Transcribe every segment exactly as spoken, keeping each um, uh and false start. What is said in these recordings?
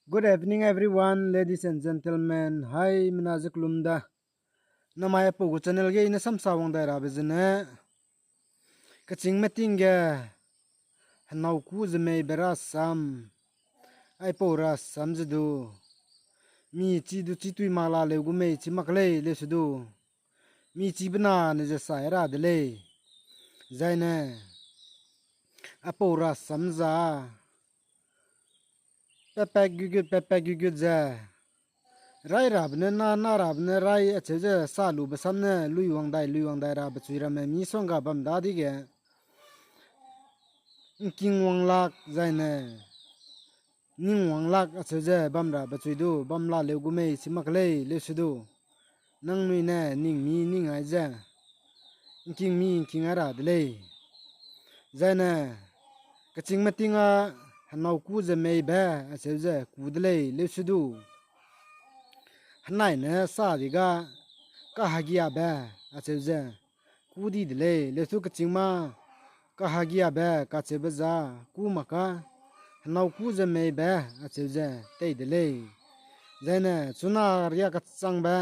Good evening, everyone, ladies and gentlemen. Haimena ze kelum da. Namai aipau gu channel ge i ne samsa wang dai rabe zene, kechîngme ting ge henâu kû ze meibe rasam, aipau rasam ze du, mi chi du chî tui mak la leu gu mei chi mak lei leu se du, mi chi benane ze sai ra de lei. Zaine, aipau rasam za, pepat gugut, pepat gugut ze, rai rabe ne, na, na rabe ne, rai acheu ze, sa lube sam ne, lui wang dai, lui wang dai rabe chui ramme, misongga bam dadege, ngking wang lak, zaine, ning wang lak acheu ze, bam rabe chui du, bam la leu gu mei chi mak lei, leu se du. Nangnui ne, ning mi, ning ai ze, ngking mi, ngking ai ra de lei. Zaine, kechîngme ting a henâu kû ze meibe, acheu ze, kû de lei, leu se du. Henai ne sa di ga, kahagiabe, acheu ze, kû di de lei, leu se du kechîngme, kahagiabe, kacheube za, kû mak ka, henâu kû ze meibe, acheu ze, tei de lei. Zaine, chuna riâ kachangbe,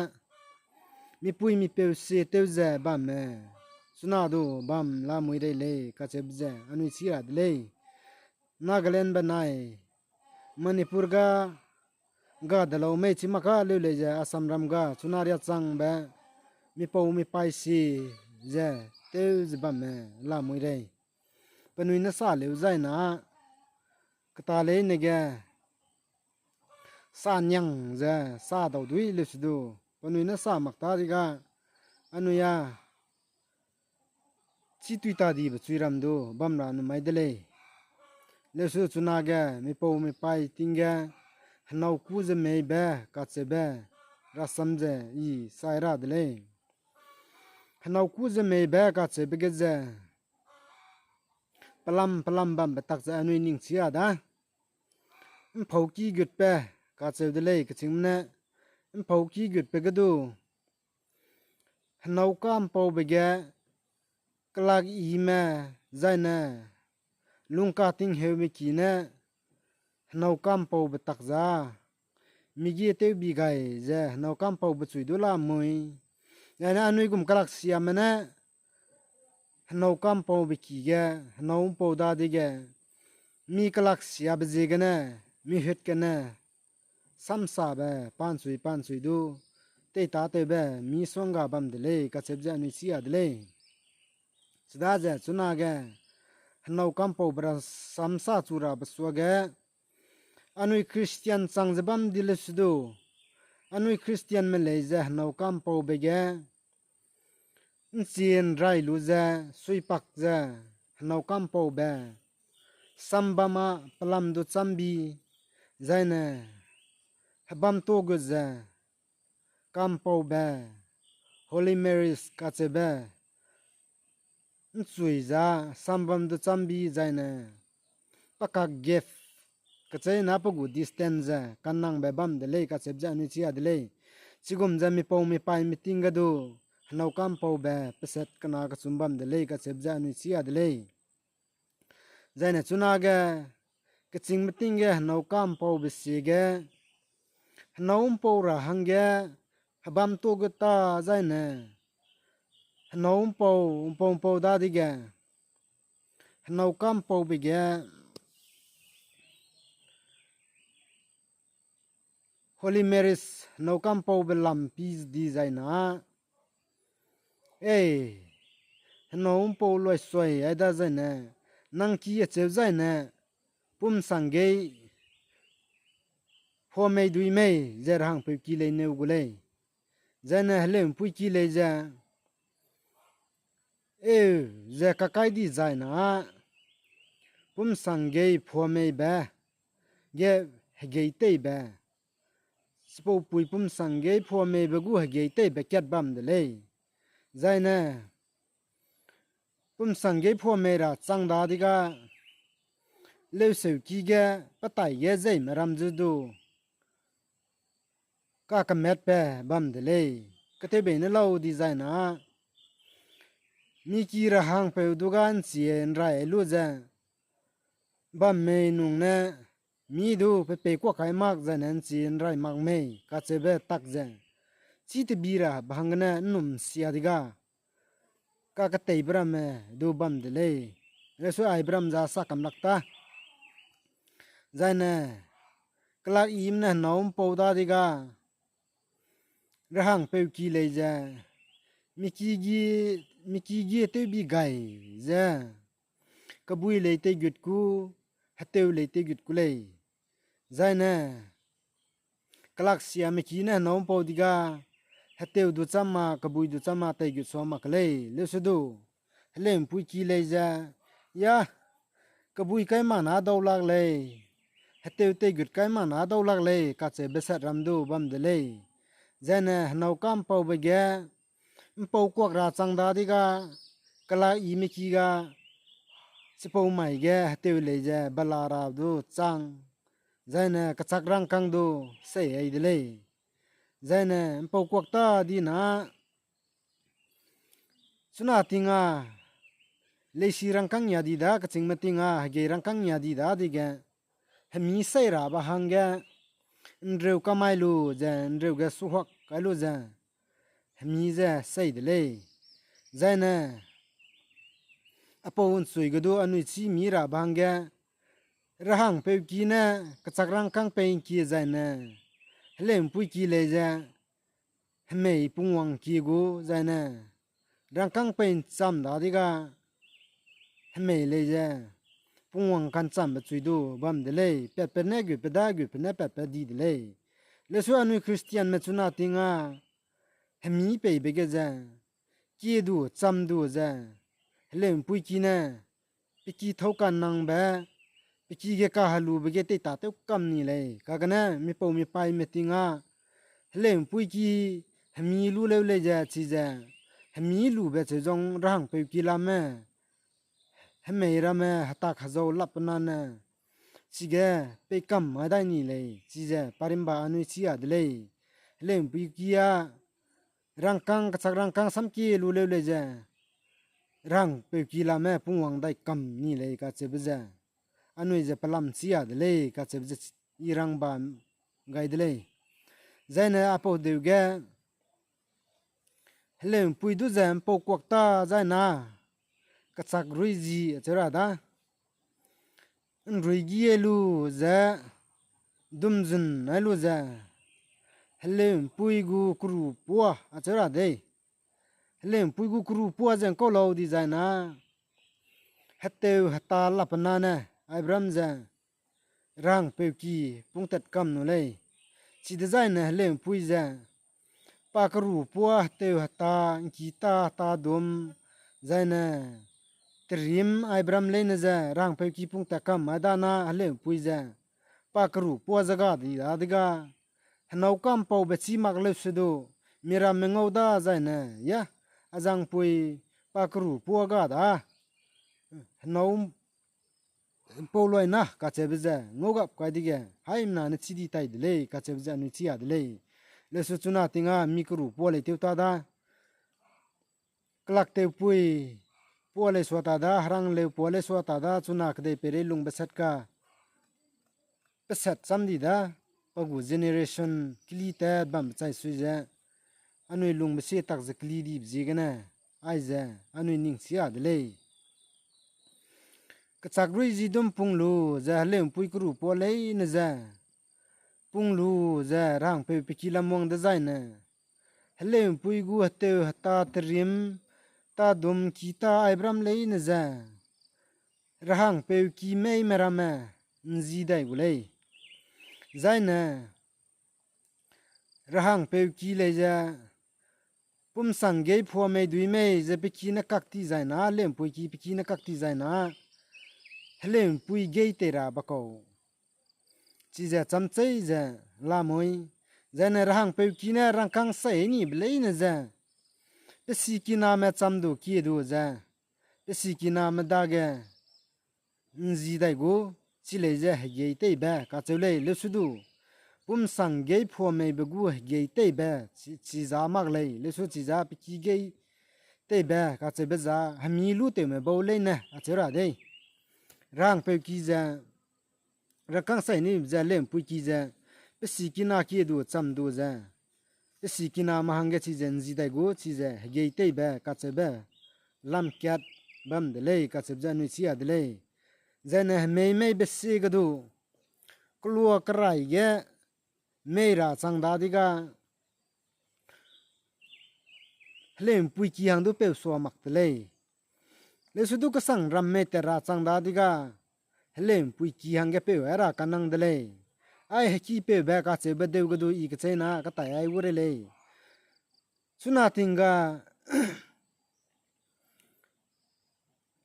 mipui mipeu sie tew ze bamme, chuna du bam lamui rei lei, kacheube ze, anui chi ra de lei. Nagaland benai, Manipur ga, ga de lau mei chi mak ka leu lei ze, Assam ram ga, chuna riâ changbe, mipau mipaî sie ze, tew ze bamme, lamui rei. Penui ne sa leu zaina, keta leine ge, sa niang ze, sa dau dui leu se du, penui ne sa mak ta di ga, anui a, chî tui ta dibe chui ram du, bam ra nu mai de lei. Leu se du chunage, mipau mipaî ting ge, henâu kû ze meibe, kacheube, rasam ze, i, sai ra de lei. Henâu kû ze meibe, kacheube ge ze, pelam pelam bambe tak ze anui ning chi ra da. Mpau ki gutbe, kacheu de lei kechîngme ne, mpau ki gutbe ge du, henâu kampaube ge, kelak ime, zaine, lungka tingheume ki ne, henâu kampaube tak za, migi tewbi gai ze, henâu kampaube chui du lamui. Zaine anui gum kelaksiame ne, henâu kampaube ki ge, henâu mpau dadege, mi kelaksiabe ziegene, mi hut gene, samsabe, panchui panchui du, teitâtewbe, misongga bam de lei, kacheube ze anui chi ra de lei. Chidaze chunage, henâu kampaube rasam sa chu rabe suage, anui Christian chang ze bam di leu se du, anui Christianme lei ze henâu kampaube ge, nchie nrai lu ze, suipak ze, henâu kampaube, sambam a pelam du chambi, zaine, hebam ta gut ze, kampaube, Holy Marys kacheube, nchui za, sambam du chambi zaine, pakak gap, kacheina pe gu distance ze, kanangbe bam de lei, kacheube ze anui chi ra de lei. Chigum ze mipau mipaî meeting ge du, henâu kampaube, peset kena kechum bam de lei, kacheube ze anui chi ra de lei. Zaine chunage, kechîngme ting ge henâu kampaube sie ge, henâu mpau ra hangge, hebam ta gut ta zaine, henâu mpau, mpau mpau dadege, henâu kampaube ge, Holy Marys, henâu kampaube lampi di zaina, ei, henâu mpau luai suai ai da zaine, nang ki acheu zaine, pumsanggei, pua mei dui mei, ze rahangpeu ki lei neu gu lei. Zaine heleu'mpui ki lei ze, eu, ze kakai di zaina, pumsanggei pua meibe, ge hegei teibe. Chipaupui pumsanggei pua meibe gu hegei teibe kat bam de lei. Zaine, pumsanggei pua mei ra chang dadi ga, leuseuki ge, petai ge zeime ram ze du, kakametbe bam de lei. Katewbei ne lau di zaina, mi ki rahangpeu du ga nchie nrai lu ze, bam mei nung ne, mi du pe peikuak kai mak zai ne ’nchi ’nrai mak mei kacheube tak ze, chî tebi ra be hanggene ’nnum sia di ga, kaketeibe ramme du bam de lei. Lesu aibe ram za sa kam lak ta. Zai ne, kelak yime ne henâu ’mpau da di ga, rehangpeu ki lei ze, miki gi, miki gi tewbi gai ze, kebui lei teigut ku, heteu lei teigut ku lei. Zai ne, kelak siame ki ne henâu ’mpau di ga, heteu du cham ma, kebui du cham ma, teigut sua mak ke lei, lesu du. Heleu'mpui ki lei ze, ya, kebui kai mak na dau lak lei, heteu teigut kai mak na dau lak lei, kacheube sat ram du bam de lei. Zai ne henâu ka'mpaube ge, ’mpau kuak ra chang da di ga, kelak yime ki ga, chipau mai ge heteu lei ze bela ra du chang, zai ne kechak rangkâng du sei ai de lei. Zai ne ’mpau kuak ta di na, chuna ting a, leisi rangkâng ya di da, kechîngme ting a, hegei rangkâng ya di dadege, hemi sei rabe hangge, ’nreu kamai lu ze, ’nreu ge suhuak kai lu ze, hemi ze sei de lei. Zai ne, apau ’nchui ge du anui chî mi rabe hangge, rehangpeu ki ne kechak rangkâng pei ’ngkie zai ne, heleu'mpui ki lei ze, hemei pungwang ki gu zai ne, rangkâng pei ’ncham da di ga, hemei lei ze, pungwang ka'nchambe chui du bam de lei, patpat ne gutpe da, gutpe ne patpat di de lei. Lesu anui Christianme chuna ting a, hemi peibe ge ze, kie du, cham du ze, heleu'mpui ki ne, pe ki thâu kannangbe, pe ki ge kahelube ge teitatew kam ni lei, kagene mipau mipaime ting a, heleu'mpui ki hemi lu leu lei ze chize, hemi lube cheu zong rehangpeu ki lame, hemei ramme hetak hezau lap pe nane, chige pei kam mai dai ni lei, chize parimba anui chî a de lei. Heleu'mpui ki a, rangkâng, kechak rangkâng samkie lu leu lei ze, rehangpeu ki lame pungwang dai kam ni lei kacheube ze, anui ze pelam chî a de lei kacheube ze i rangba gai de lei. Zai ne apau deu ge, heleu'mpui du ze ’mpau kuak ta zai na, kechak ruizi acheu ra da. ’Nruigi lu ze, dumzun ai lu ze, heleu'mpui gu keru pua acheu ra dei. Heleu'mpui gu keru pua ze ’ngkau lau di zai na, heteu heta lap pe nane, Abraham ze, rehangpeu ki pungtat kam nu lei. Chidezaine heleu'mpui ze, pa keru pua heteu heta, ’ngki ta, ta dum, zai ne, terim Abraham leine ze rehangpeu ki pungtat kam mai dana heleu'mpui ze, pa keru pua ze ga di dadege, henâu ka'mpaube chî mak leu se du, miramme ngau da zai ne, ya, azangpui pa keru pua ga da, henâu ’mpau luai na kacheube ze, ngaugap kai dege, haimena ne chî di tai de lei kacheube ze anui chî a de lei. Lesu chuna ting a mi keru pua lei tew ta da, kelak tewpui pua lei sua ta da, herang leu pua lei sua ta da, chuna kedei peirei lungbe sat ka, pe sat cham di da, pa gu generation keli tat bambe chai sui ze, anui lungbe sie tak ze keli dibe ziegene, aize, anui ning chî a de lei. Kechak ruizi dum pung lu ze heleu'mpui keru pua leine ze, pung lu ze rehangpeu pe ki lam wang dezaine, heleu'mpui gu heteu heta terim, ta dum ki ta Abraham leine ze, rehangpeu ki meime ramme ’nzi dai gu lei. Zaine, rehangpeu ki lei ze, pumsang gei phuamei dui mei ze pe ki ne kak ti zai na, heleu'mpui ki pe ki ne kak ti zai na, heleu'mpui gei tei ra be kau. Chize cham chei ze lamui, zaine rehangpeu ki ne rangkâng sei ni be leine ze, pe sikiname cham du kie du ze, pe sikiname dage ’nzi dai gu, chi lei ze hegei teibe kacheu lei leusu du. Pumsang gei phuameibe gu hegei teibe, chi, chi za mak lei leusu chi za pe ki gei teibe kacheube za, hemi lu tewme bau leine acheu ra dei. Rehangpeu ki ze, rangkâng sai ni ze heleu'mpuiki ze, pe sikina kie du cham du ze, pe sikiname hangge chize ’nzi dai gu, chize hegei teibe kacheube lam kat bam de lei, kacheube ze anui chi a de lei. Zaine hemei mei besie ge du, kelua kerai ge mei ra chang dadege, heleu'mpuiki hang du peu sua mak de lei. Lesu du kesang ramme tat ra chang dadege, heleu'mpuiki hangge peu ai ra kanang de lei. Ai hekipeube kacheube deu ge du i kecheîna ketai ai gu rei lei. Chuna ting ga,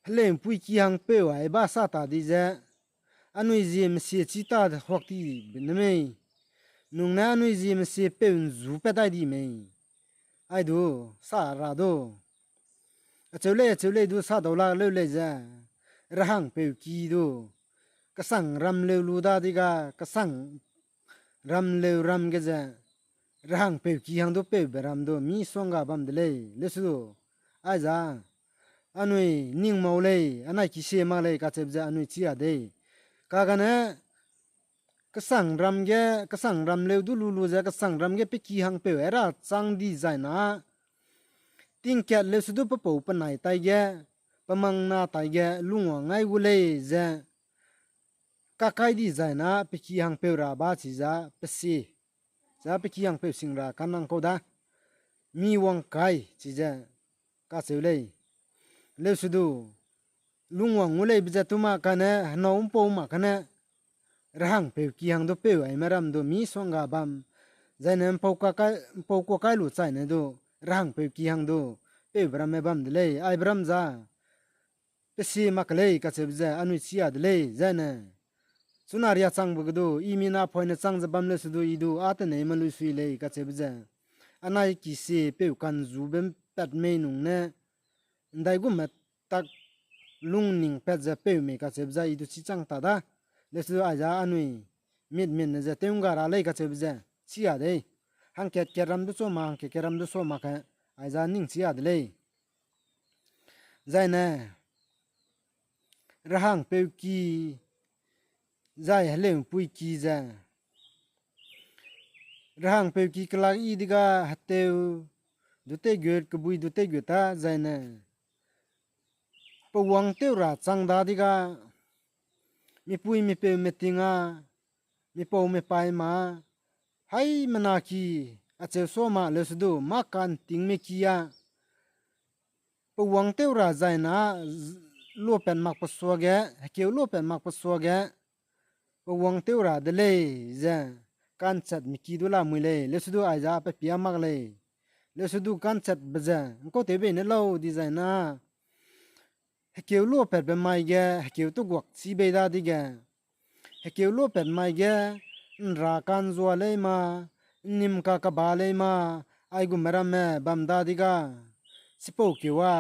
heleu'mpuiki hang peu ai ba sa ta di ze, anui zie mesie chî ta huak ti be ne mei, nung ne anui zie mesie peu ’nzu pat dai di mei. Ai du, sa ra du, acheu lei, acheu lei du sa dau la leu lei ze, rehangpeuki du, kesang ram leu lu dadege, kesang ram leu ram ge ze, rehangpeuki hang du peube ram du misongga bam de lei, lesu du, aiza, anui ning mau lei, anai ki sie mak lei kacheube ze anui chi a dei. Kagane, kesang ram ge, kesang ram leu du lu lu ze, kesang ram ge pe ki hang peu ai ra chang di zaina, tingkat lesu du pe pau penai taige, pe mang na taige, lungwang ai gu lei ze, kakai di zaina, pe ki hang peu ra ba chize, pe si, za pe ki hang peu sing ra kanang kau da, mi wang kai chize, kacheu lei. Lesu du, lungwang gu leibe ze tu mak kane, henâu ’mpau mak kane, rehangpeuki hang du peu aime ram du misongga bam, zaine ’mpau kakai, ’mpau kuakai lu chaine du, rehangpeuki hang du, peube ramme bam de lei, aibe ram za, pe si mak lei kacheube ze anui chi a de lei, zaine. Chuna riâ changbe ge du, i mina poine chang ze bam lesu du, i du â tenei me lui sui lei kacheube ze, anai ki sie peu ka'nzube ’mpat mei nung ne, ’ndaigum me tak lungning pat ze peu mei kacheube ze i du chi chang ta da, lesu du aiza anui, mitmine ze tew'ngga ra lei kacheube ze, chi a dei. Hangkat kat ram du sua mak, hangkat kat ram du sua mak ke, aiza ning chi a de lei. Zaine, rehangpeuki, zai heleu'mpuiki ze, rehangpeuki kelak yi dege heteu du teigut, kebui du teigut ta, zaine, pe wangtew ra chang dadege, mipui mipeu meting a, mipau mipaî ma, haimena ki, acheu sua mak lesu du, mâ ka'ntingme ki a, pe wangtew ra zaina, luapat makbe suage, hekeu luapat makbe suage, pe wangtew ra de lei ze, ka'nchatme ki du lamui lei, lesu du aiza pe pia mak lei, lesu du ka'nchatbe ze, ’ngkau tewbei ne lau di zaina, hekeu luapatbe mai ge, hekeu teguak chî bei dadege, hekeu luapat mai ge, ’nra ka'nzua lei ma, ’nnim kakeba lei ma, aigum ramme bam dadege, chipau keu a,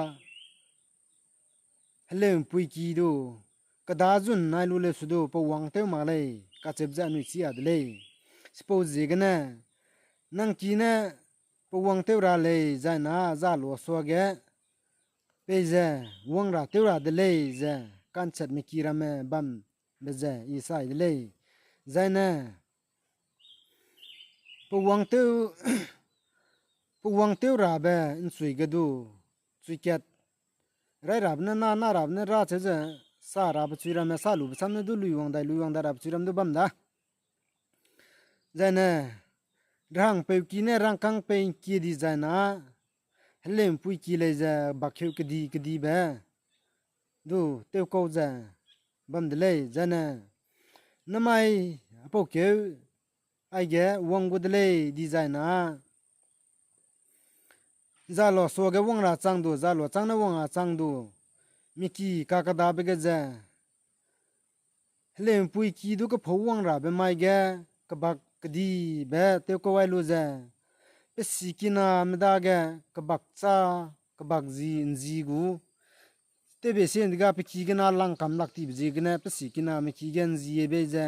heleu'mpuiki du, kedâ zun nai lu lesu du, pe wangtew mak lei, kacheube ze anui chi a de lei. Chipau ziegene, nang ki ne, pe wangtew ra lei zaina, zalua suage, peize, wang ra tew ra de lei ze, ka'nchatme ki ramme bambe ze i sai de lei. Zaine, pe wangtew, pe wangtew rabe ’nchui ge du, chui kat, rai rabe ne na, na rabe ne ra cheu ze, sa rabe chui ramme, sa lube sam ne du lui wang dai, lui wang dai rabe chui ram du bam da. Zaine, rehangpeuki ne rangkâng pei ’ngkie di zaina, heleu'mpuiki lei ze bakheu kedi kedibe, du tewkau ze bam de lei, zaine, namai, apau keu, aige wang gu de lei di zaina, zalua suage wang ra chang du, zalua châng ne wang ra chang du, miki kakedabe ge ze, heleu'mpuiki du kephau wang rabe mai ge, kebak kedibe tewkau ai lu ze, pe sikiname dage, kebak châ, kebak zi ’nzi gu, tewbe sie dege pe ki gene langkam lak tibe ziegene pe sikiname ki ge ’nzie bei ze,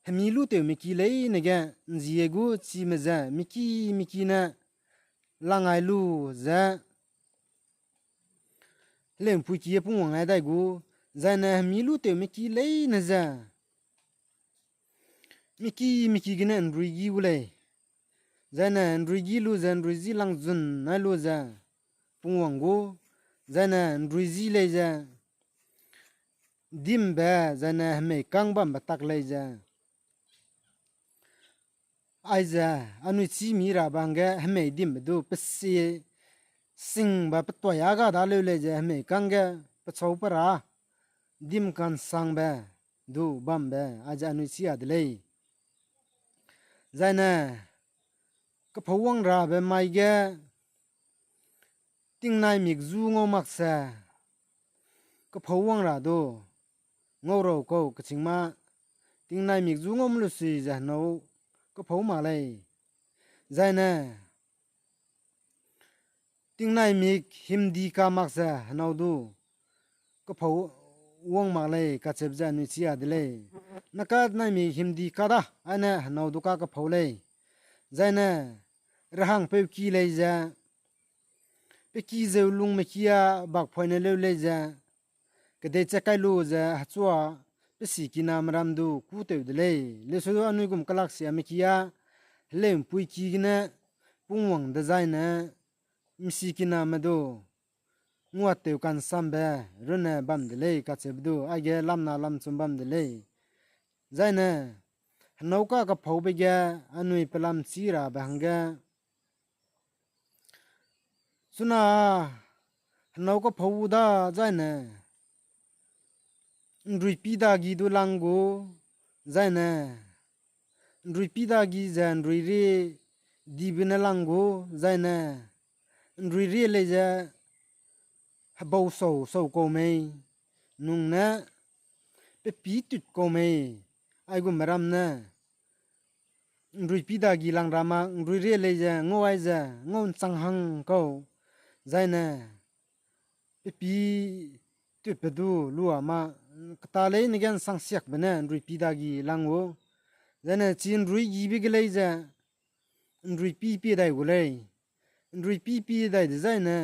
hemi lutewme ki leine ge ’nzie gu chime ze, miki miki ne lang ai lu ze, heleu'mpuiki ge pungwang ai dai gu, zaine hemi lutewme ki leine ze, miki miki gene ’nruigi gu lei. Zaine ’nruigi lu ze ’nruiji langzun nai lu ze pungwang gu, zaine ’nruiji lei ze dimbe, zaine hemei kâng bambe tak lei ze, aize anui chî mi rabe hangge hemei dimbe du pe sie singbe pe tuai â ga da leu lei ze hemei kangge pechâu pe ra dim kansangbe du bambe aize anui chî a de lei. Zaine kephâu wang rabe mai ge tingnai mik zu ngau mak se, kephâu wang ra du ngau rau kau kechîng mâ, tingnai mik zu ngau me lu sui ze henâu kephâu mak lei. Zaine tingnai mik himdi ka mak ze henâu du kephâu wang mak lei kacheube ze anui chî a de lei. Naka tingnai mik himdi ka da, aine henâu du ka kephâu lei. Zaine rehangpeu ki lei ze, pe ki zeu lungme ki â bakpoine leu lei ze, kedei che kai lu ze hechua pe sikiname ram du kûtew de lei. Lesu du anui gum kelaksiame ki â heleu'mpui ki gene pungwang dezaine misikiname du nguatew kansambe runne bam de lei kacheube du aige lamna lamchum bam de lei. Zaine henâu ka kephaube ge anui pelam chî rabe hangge chuna henâu kephâu da zaine ’nruipî dagi du lang gu, zaine ’nruipî dagi ze ’nruirie dibe ne lang gu, zaine ’nruirie lei ze hebau sau sau kau mei, nung ne pe pî tut kau mei, aigumbe ram ne ’nruipî dagi lang ra mak, ’nruirie lei ze ngau ai ze ngau ’nchang hang kau, zaine pe pî tutbe du lua ma, keta leine ge ’nsangsiakbe ne ’nruipî dagi lang gu, zaine chi ’nruigibe ge lei ze ’nruipî pie dai gu lei. ’Nruipî pie dai dezaine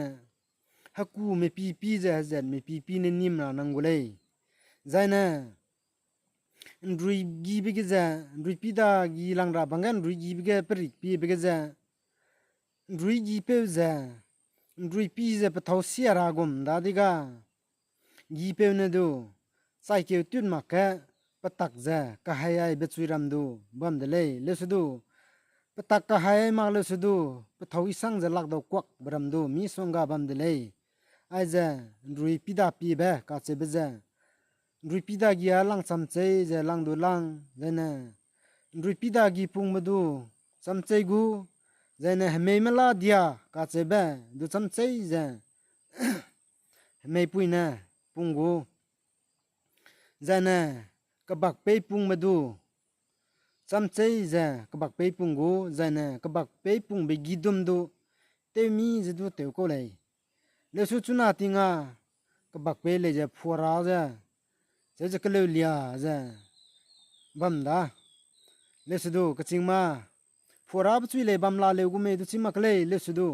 hekume pî pî ze hezatme pî pî ne nim ra nang gu lei. Zaine ’nruigibe ge ze, ’nruipî dagi lang ra bangge ’nruigibe ge perikpiebe ge ze, ’nruigipeu ze ’nruipî ze pethâu sia ra gum dadege, gipeu ne du chaikeu tut mak ge petak ze kahai ai bechui ram du bam de lei. Lesu du petak kahai ai mak lesu du pethâu isang ze lakdau kuakbe ram du misongga bam de lei. Aize ’nruipî dapiebe kacheube ze ’nruipî dagi â lang chamchei ze lang du lang, zaine ’nruipî dagi pungbe du chamchei gu, zaine hemeime la dia kacheube du chamchei ze hemeipui ne pung gu, zaine kebakpeî pungbe du chamchei ze kebakpeî pung gu, zaine kebakpeî pungbe gidum du tewmi ze du tew kau lei. Lesu chuna ting â kebakpeî lei ze phuara ze, cheu ze keleulia ze bam da. Lesu du kechîng mâ phuarabe chui lei bam la leu gu mei du chî mak lei lesu du.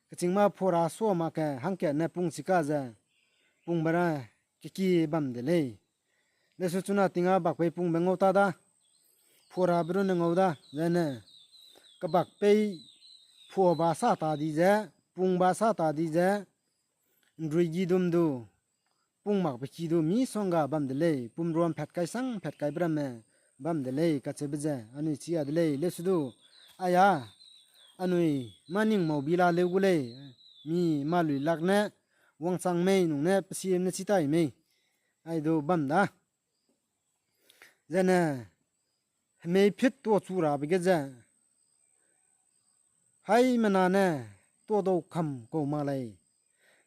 Kechîng mâ phuara sua mak ge hangkat ne pung chika ze pungbe ra keki bam de lei. Lesu chuna ting â bakpeî pungbe ngau ta da, phuarabe runne ngau da, zaine kebakpeî phuaba sa ta di ze, pungba sa ta di ze, ’nruigidum du pung makbe ki du misongga bam de lei, pumruam phat kai sang phat kaibe ramme bam de lei kacheube ze anui chî a de lei. Lesu du, aia, anui mâ ning mâu bi la leu gu lei, mi mâ lui lak ne wangchang mei nung ne pe sie ne chi tai mei, ai du bam da. Zaine hemei phit tuachu rabe ge ze haimena ne tuadau kam kau mak lei.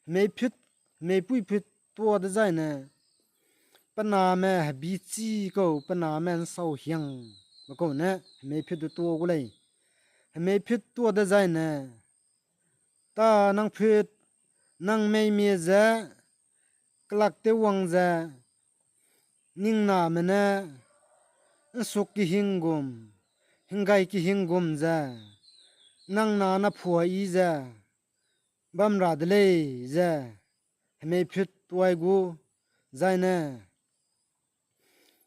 Hemei phit, hemei pui phit tua dezaine pe name hebichi kau, pe name ’nsauhiangbe kau ne hemei phit du tua gu lei. Hemei phit tua dezaine ta nang phit, nang meimie ze kelak tew wang ze, ning name ne ’nsuk kehing gum, hinggai kehing gum ze, nang na na phua yi ze bam ra de lei ze hemei phit tuai gu, zaine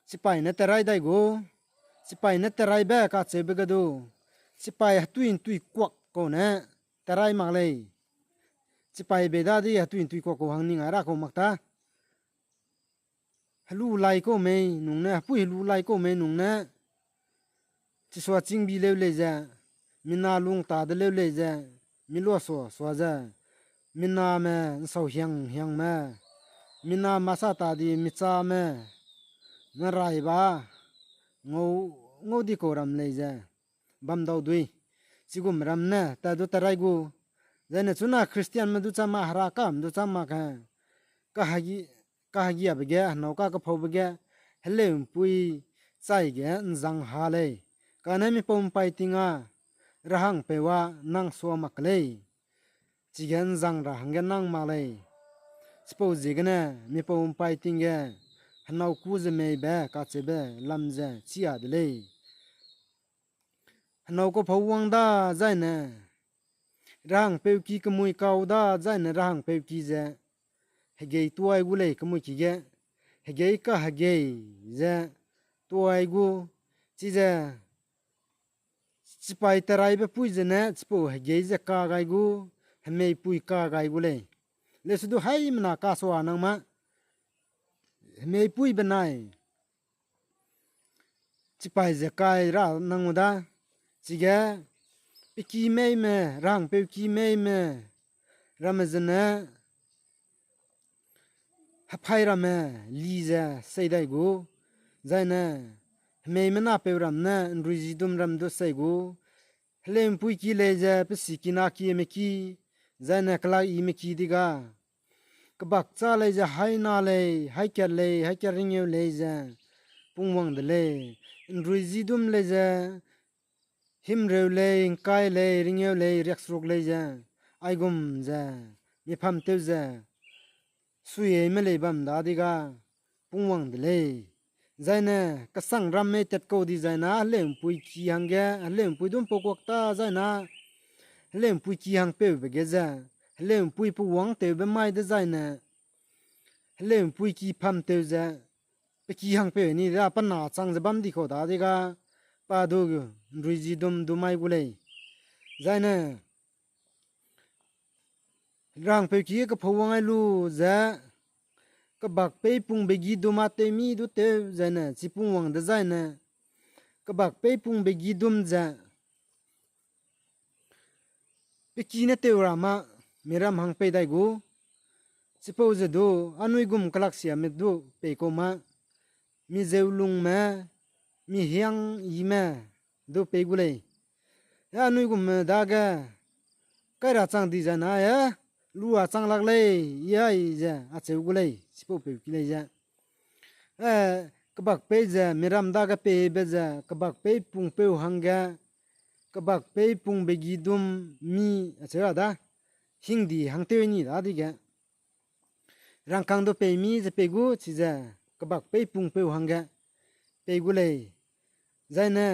sipai ne terai dai gu, Chipai ne teraibe kacheube ge du, chipai hetui ntui kuak kau ne terai mak lei. Chipai bei dadege hetui ntui kuak kau hang ning ai ra kau mak ta. Helu lai kau mei nung ne, hepui helu lai kau mei nung ne, chisua chîngbi leu lei ze, mina lung ta de leu lei ze, mi luasua sua ze, miname nsau hiang hiangme, mina masa ta di michame, na rai ba, ngau, ngau di kau ram lei ze, bam dau dui. Chigum ram ne, ta du terai gu. Zaine chuna Christianme du cham ma, Heraka du cham ma ke, kahegi, kahegiabe ge, henâu kakephaube ge, heleu'mpui chai ge nzang ha lei. Kane mipau mpai ting a, rahangpeu a nang sua mak lei. Chige nzang ra hangge nang mak lei. Chipau ziegene mipau mpai ting ge, henâu kû ze meibe kacheube lam ze chia de lei. Henâu kaphau wang da zaine, rahangpeu ki kemui kau da zaine rahangpeu ki ze, hegei tuai gu lei kemui ki ge, hegei kahegei ze tuai gu, chize, chipai teraibe pui zene chipau hegei ze ka gai gu, hemeipui ka gai gu lei. Lesu du haimena kasua nang ma, hemeipui benai, chipai ze kai ra nang u da, chige, pe ki meime, rahangpeu ki meime, ramme zene, hephai ramme li ze sei dai gu, zaine, hemeime napeu ram ne ’nruizidum ram du sei gu, heleu'mpui ki lei ze pe sikina kieme ki, zaine kelak ime ki di ga, kebakchâ lei ze haî na lei, haî kat lei, haî kat ringeu lei ze pungwang de lei, ’nruizidum lei ze himreu lei, ’ngkai lei, ringeu lei, riakseruk lei ze, aigum ze, mipham tew ze, suieime lei bam dadege, pungwang de lei. Zaine, kesang ramme tatkau di zaina, heleu'mpui ki hangge, heleu'mpui du ’mpau kuak ta zaina, heleu'mpui ki hangpeube ge ze, heleu'mpui pe wangtewbe mai dezaine, heleu'mpui ki pham tew ze, pe ki hangpeu ni da pe na chang ze bam di kau dadege, pa du ’nruizidum du mai gu lei. Zaine, rahangpeu ki ge kephau wang ai lu ze, kebakpeî pungbe gîdum a tewmi du tew zaine, chi pungwang dezaine, kebakpeî pungbe gîdum ze, pe ki ne tew ra mâ, miram hang pei dai gu, chipau ze du, anui gum kelaksiame du pei kau mâ, mi zeu lungme, mi hiang yime du pei gu lei. E anui gumme dage, kai ra chang di zaina e, lu a chang lak lei, i ai ze acheu gu lei, chipaupeu ki lei ze. E, kebakpeî ze, miram dage peibe ze, kebakpeî pungpeu hangge, kebakpeî pungbe gîdum mi acheu ra da, hingdi hangtew ni dadege. Rangkâng du peimi ze pei gu chize, kebakpeî pungpeu hangge pei gu lei. Zaine,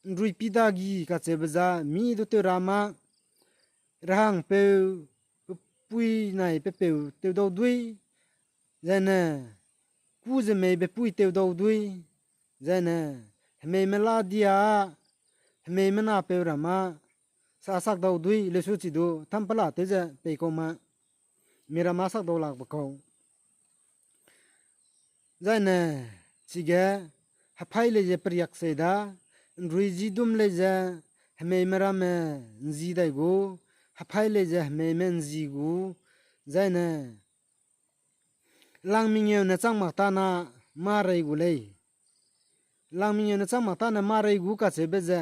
’nruipi dagi kacheube za mi du tew ra mâ, rahangpeu, pe pui nai pe peu tew dau dui, zaine, kû ze meibe pui tew dau dui, zaine, hemeime la dia, hemeime napeu ra mâ, sa sak dau dui, lesu chi du, thampela tew ze pei kau mâ, miram a sak dau lakbe kau. Zaine, chige, hephai lei ze periak sei da, ’nruizidum lei ze, hemeime ramme ’nzi dai gu, hephai lei ze hemeime ’nzi gu, zaine, langmengeu ne chang mak tâne mâ rei gu lei. Langmengeu ne chang mak tâne mâ rei gu kacheube ze,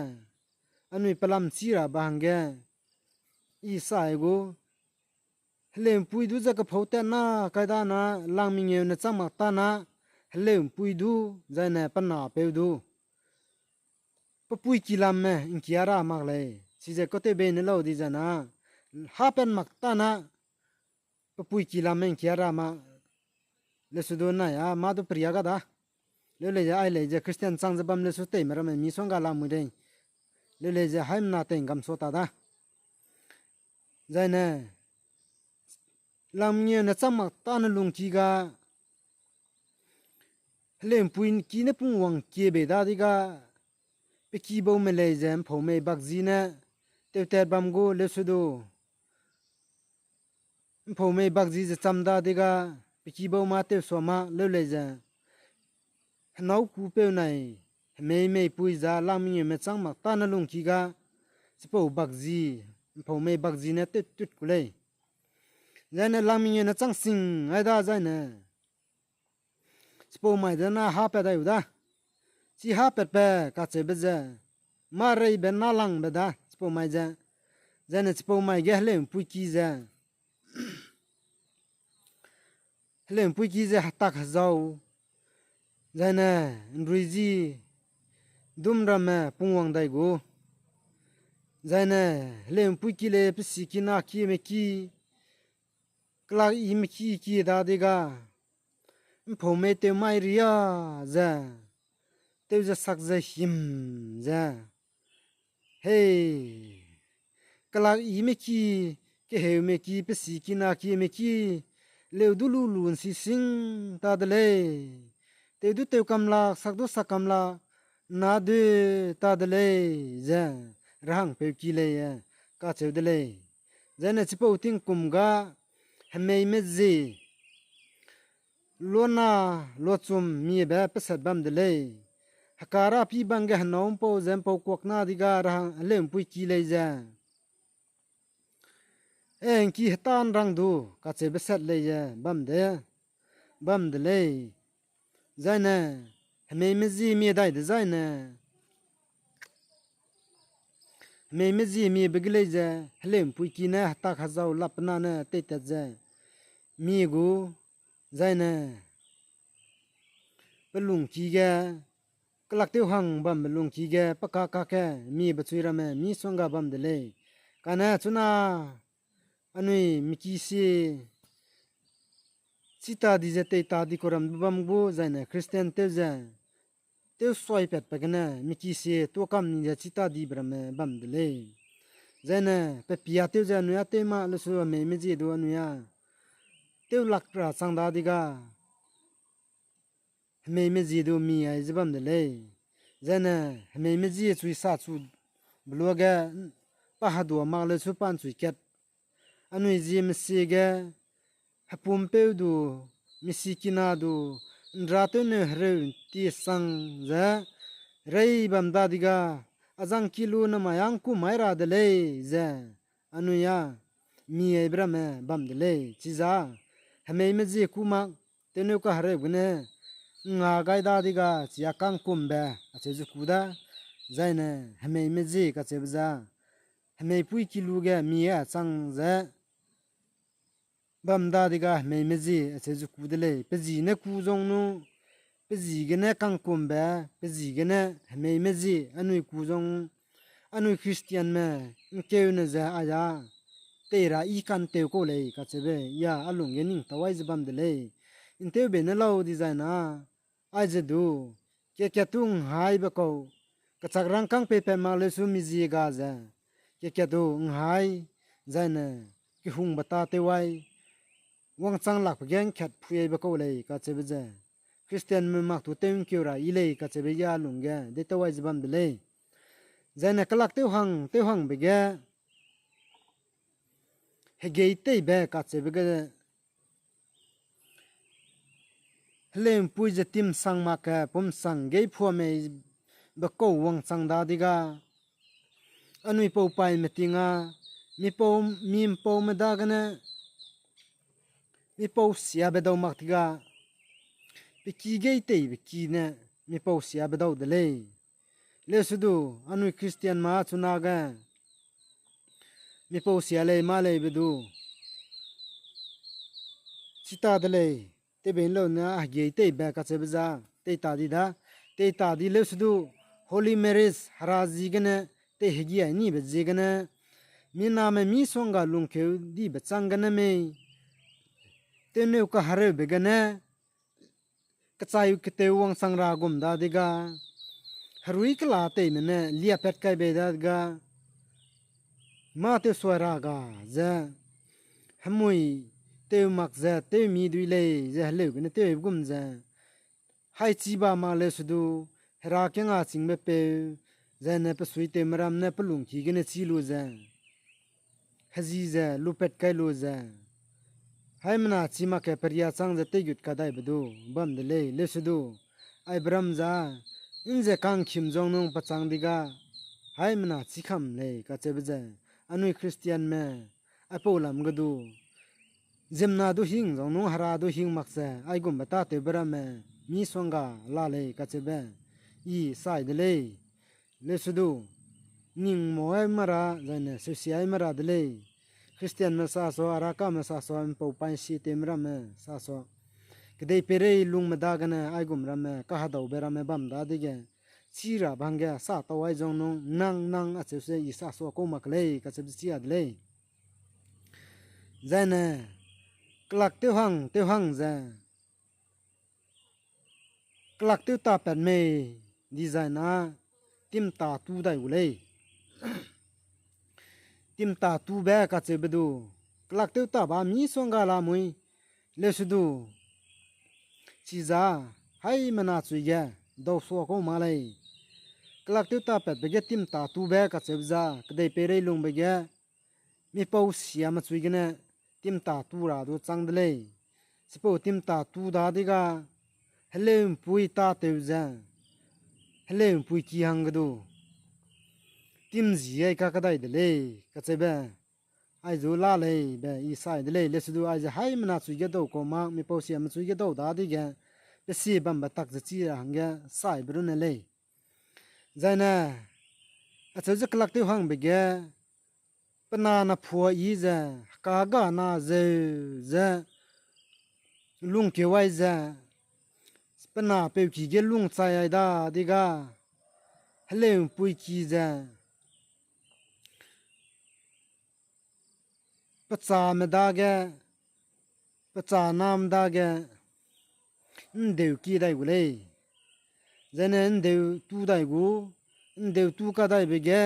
anui pelam chî rabe hangge, i sai gu, heleu'mpui du ze kephau tat na kai dana, langmengeu ne chang mak tâne, heleu'mpui du, zaine pe napeu du, pe pui ki lamme ’ngkia ra mak lei, chize kautewbei ne lau di zena, hapen mak tâne, pe pui ki lamme ’ngkia ra mâ, lesu du nai a, mâ du periak ga da. Leu lei ze ai lei ze Christian chang ze bam lesu teime ramme mi suangga lamui dei. Leu lei ze haimena tei ’nggamsua ta da. Zaine, langmengeu ne chang mak tâne lungki ga, heleu'mpui ki ne pungwang kie bei dadege, pe ki bau me lei ze ’mpau mei bakji ne tewtat bam gu leusedu, ’mpau mei bakji ze cham dadege, pe ki bau mâ tewsua mâ leu lei ze, henâu kûpeu nai, hemei meipui za lang mengeume châng mak tâne lungki ga, chipau bakji, ’mpau mei bakji ne tew tut ku lei. Zaine lang mengeu ne chang sing ai da zaine, chipau mai de na hâpat dai u da. Chi hâpatbe kacheube ze, mâ reibe nâlangbe da chipau mai ze. Zaine chipau mai ge heleu'mpuiki ze, heleu'mpuiki ze hetak hezau, zaine ’nruiji dum ramme pungwang dai gu. Zaine heleu'mpuiki lei pe sikina kieme ki, kelak ime ki kie dadege, ’mpau mei tew mai ria ze, tew ze sak ze him ze, hei, kelak ime ki, keheume ki, pe sikina kieme ki, leu du lu lu ’nsi sing ta de lei. Tew du tew kam lak, sak du sak kam lak, na du ta de lei, ze rehangpeu ki lei, kacheu de lei. Zaine chipau tingkum ga, hemei mezie, luana, luachum miebe pesat bam de lei. Heka ra pi bang ge henâu ’mpau ze ’mpau kuak na di ga ra heleu'mpuiki lei ze, e, ’ngki heta'nrang du, kacheube sat lei ze bam de, bam de lei. Zaine, hemei mezie mie dai dezaine, hemei mezie miebe ge lei ze, heleu'mpuiki ne hetak hezau lapena ne teitat ze, mie gu, zaine, pe lungki ge, kelak tew hang bambe lungki ge, pe kakake, miebe chui ramme, misongga bam de lei. Kane chuna, anui miki sie, chita di ze teita di kuram du bam gu, zaine Christian tew ze, tew suaipatbe gene, miki sie tuakam ni ze chita dibe ramme bam de lei. Zaine, pe pia tew ze anui â tew ma lesu hemei mezie du anui â, tew lak ra chang dadi ga, hemei mezie du mi ai ze bam de lei. Zaine, hemei mezie chui sa chu beluage, pa hedua mak lesu pa ’nchui kat. Anui zie mesie ge, hepumpeu du, misikina du, ’nra tewneu hereu ’nti sang ze, rei bam dadi ga, a zangki lu namai â ’ngku mai ra de lei ze, anui â, mi aibe ramme bam de lei, chiza, hemei mezie kû mak, tewneu kahereu gene, ’nga gai dadi ga, chi a kangkumbe, acheu ze kû da, zaine, hemei mezie kacheube za, hemei puiki lu ge mi a chang ze, bam dadi ga hemei mezie acheu ze kû de lei, pe ji ne kû zang nu, pe ji gene kangkumbe, pe ji gene hemei mezie anui kû zang, anui Christianme, ’ngkeune ze aia, tei ra i kantew kau lei kacheube, ya a lungge ning tau ai ze bam de lei, ’nteube ne lau dizai na, aize du, kekat tu ’nghaibe kau, kechak rangkâng peipat mak lesu mizie ga ze, kekat tu ’nghai, zaine, kehungbe tâtew ai, wangchang lakbe ge ’ngkat phuibe kau lei kacheube ze, Christianme mak tu tew ’ngkeu ra i lei kacheube ya lungge deitau ai ze bam de lei. Zaine kelak tew hang, tew hangbe ge, hegeiteibe kacheube ge, heleu'mpui ze timsang mak ge pumsang geiphua mei be kau wangchang dadi ga, anui pau paime ting â, mipau, mi'mpaume dagene, mipau siabe dau mak ti ga, pe ki geiteibe ki ne, mipau siabe dau de lei. Lesu du, anui Christian ma chunage, mipau sia lei mâ leibe du, chita de lei, tewbe lau ne hegeiteibe kacheube za, teita di da, teita di lesu du, Holy Marriage, hera ziegene, tei hegia nibe ziegene, miname misongga lungkeu dibe chang gene mei, tewneu kahereube gene, kechai ketew wangchang ra gum dadi ga, herui kela teime ne liapat kai bei dadi ga, mâ tewsua ra ga ze, hemui tew mak ze tewmi dui lei ze heleu gene tewbe gum ze, haichiba mak lesu du, hera kenga chîngbe peu, Zaine pe suitewme ram ne pe lungki gene chî lu ze, hezi ze lupat kai lu ze, haimena chî mak ke peria chang ze teigut kadaibe du bam de lei, leuse du. Aibe ram za, nze kangkhim zang nung pechang di ga, haimena chî kam lei kacheube ze, anui Christianme, aipau lam ge du, ziemmena du hing zang nung hera du hing mak ze, aigumbe tâtewbe ramme, misongga la lei kacheube, i sai de lei. Leuse du, ning mau ai mara, zaine seusi ai mara de lei. Christianme sa sua, Arakame sa sua, ’mpau paî sietewme ramme sa sua, kedei peirei lungme dagene aigum ramme, kahedaube ramme bam dadege, chî ra bang ge sa tau ai zang nung, nang, nang acheu se i sa sua kau mak lei, kacheube chia de lei. Zaine, kelak tew hang, tew hang ze, kelak tew ta pat mei, dizai na, timta tu dai gu lei. Timta tube kacheube du, kelak tew ta ba misongga la mui, leuse du, chiza, haimena chui ge, dau sua kau ma lei. Kelak tew ta patbe ge timta tube kacheube za, kedei peirei lungbe ge, mipau siame chui gene, timta tu ra du chang de lei. Chipau timta tu dadi ga, heleu'mpui tâtew ze, heleu'mpui ki hangge du, timzi ai kakadai de lei, kacheube, aizu la lei be i sai de lei, leuse du aize haimena chui ge dau kau mak, mipau siame chui ge dau dadege, pe si bambe tak ze chi ra hangge saibe runne lei. Zaine, acheu ze kelak tew hangbe ge, pe na napua yi ze, heka ga na zeu ze, lungkeu ai ze, pe na peuki ge lung chai ai dadi ga, heleu'mpui ki ze, pechame dage, pecha nam dage, ’ndeu ki dai gu lei. Zaine ’ndeu tu dai gu, ’ndeu tu kadaibe ge,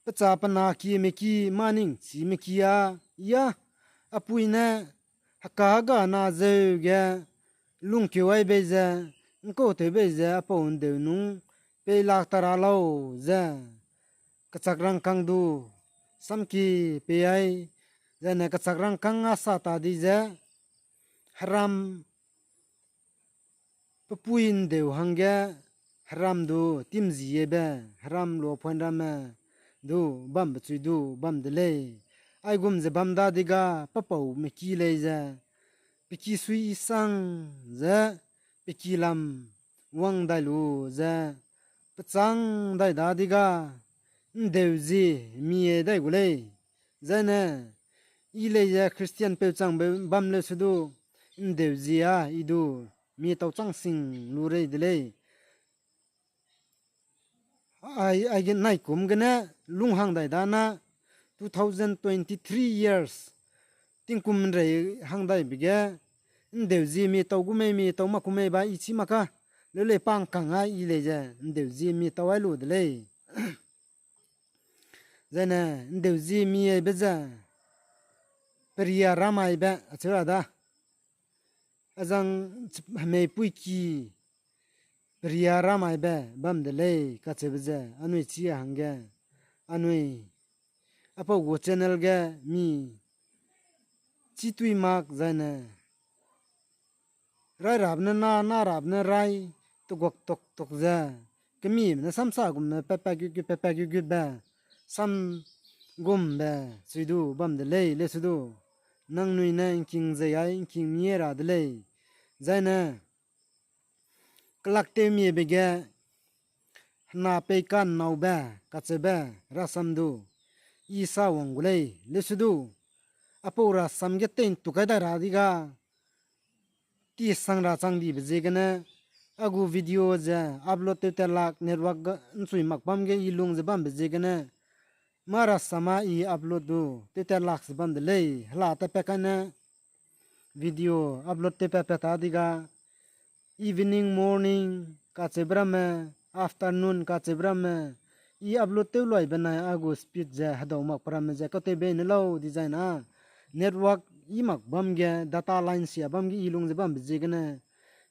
pecha pe na kime ki, mâ ning chime ki a, ya, apui ne, heka ga na zeu ge, lungkeu ai bei ze, ’ngkautew bei ze, apau ’ndeu nung, pei lak ta ra lau ze, kechak rangkâng du, samki pei ai, zaine kechak rangkâng a sa ta di ze, heram, pe pui ’ndeu hangge, heram du, timzi e be, heram luapoin ramme, du, bambe chui du, bam de lei. Aigum ze bam dadi ga, pe paume ki lei ze, pe ki sui i sang ze, pe ki lam wang dai lu ze, pechang dai dadi ga, ’ndeu zie mi e dai gu lei. Zaine, i lei ze Christian peu changbe bam leuse du, ’ndeu zie a i du, mi tau chang sing lu rei de lei. Ai, aige naikum gene, lung hang dai dana, two thousand twenty-three years, tingkum ’nrei hang daibe ge, ’ndeu zie mi tau gu mei, mi tau mak ku mei ba i chî mak ka, leu lei pangkang a i lei ze, ’ndeu zie mi tau ai lu de lei. Zaine, ’ndeu zie mi aibe ze, peria ram aibe, acheu ra da. Azang, hemei puiki, peria ram aibe, bam de lei, kacheube ze, anui chi hangge, anui, apau gu channel ge, mi, chî tui mak zaine, rai rabe ne na, na rabe ne rai, teguak tok tok ze, kemime ne samsa gum ne pepa gut gut, pepa gut gutbe, sam gumbe, chui du bam de lei, leuse du. Nangnui ne ’ngking zei ai, ’ngking mie ra de lei. Zaine, kelak tewmiebe ge, hena pei ka'nnaube, kacheube, rasam du, i sa wang gu lei, leuse du. Apau rasam ge tei ’ntu kai dai ra di ga, ti sang ra chang dibe ziegene, a gu video ze upload tew tat lak network ga ’nchui mak bam ge i lung ze bambe ziegene, mâ rasam a i upload du tew tat lak ze bam de lei, hela tatpat kane video upload tew patpat ta di ga, evening, morning, kacheube ramme, afternoon, kacheube ramme, i upload tew luai benai a gu speed ze hedau mak pe ramme ze katew bei ne lau dizai na, network i mak bam ge, data line sia bam ge i lung ze bambe ziegene,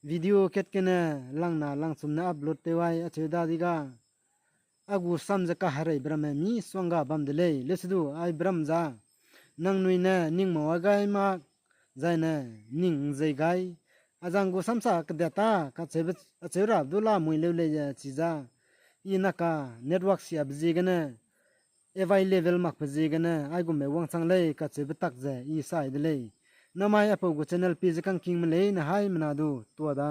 video kat gene, langna langchum ne upload tew ai, acheu da di ga. a gu sam ze kahereibe ramme mi suangga bam de lei. Lesedu ai be ram za, nangnui ne ning mau a gai mak, zai ne ning ’nzei gai. A zang gu samsa kedat ta, kacheube, acheu ra du la mui leu lei ze chi za. I naka network siabe ziegene, available makbe ziegene, aigumbe wangchang lei kacheube tak ze i sai de lei. Namai apau gu channel pi ze kangkingme leine haimena du tua da.